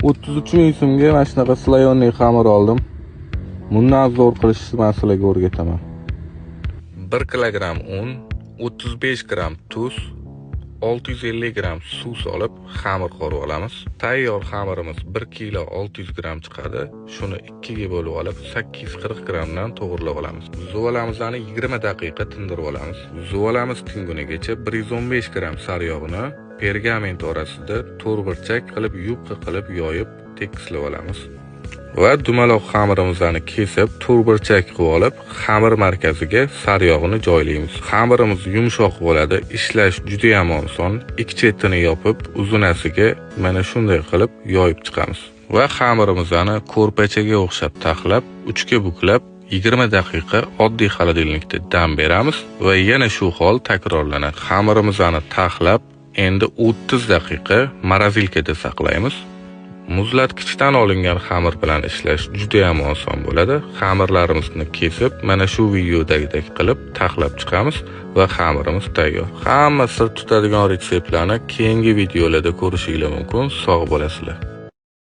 33 ming so'mga mana shunaqa слоёный xamir oldim. Bundan zo'r qilishni men sizlarga o'rgataman. 1 kilogramm un, 35 gramm tuz, 650 gramm suv solib xamir qorib olamiz. Tayyor xamirimiz 1 kilo 600 gramm chiqadi. Shuni 2 ga bo'lib olib 840 grammdan to'g'rilab olamiz. Zuvalamizani 20 daqiqa tindirib olamiz. Zuvalamiz tingunigacha 115 gramm sariyog'ni pergament orasida to'rtburchak qilib yupqa qilib yoyib tekislab olamiz. Va dumaloq xamirimizni kesib to'rtburchak qilib olib, xamir markaziga sariyog'ini joylaymiz. Xamirimiz yumshoq bo'ladi, ishlash juda ham oson. Ikki chetini yopib, uzunasiga mana shunday qilib yoyib chiqamiz. Va xamirimizni ko'rpachaga o'xshab taxlab, 3 ga buklab 20 daqiqa oddiy холодильник da dam beramiz va yana shu hol takrorlanadi. Xamirimizni taxlab, endi 30 daqiqa морозилка da saqlaymiz. Muzlatgichdan olingan xamir bilan ishlash juda ham oson bo'ladi. Xamirlarimizni kesib, mana shu videodagidek qilib taxlab chiqamiz va xamirimiz tayyor. Hamma sir tutadigan retseptlarni keyingi videolarda ko'rishinglar mumkin. Sog' bo'lasizlar.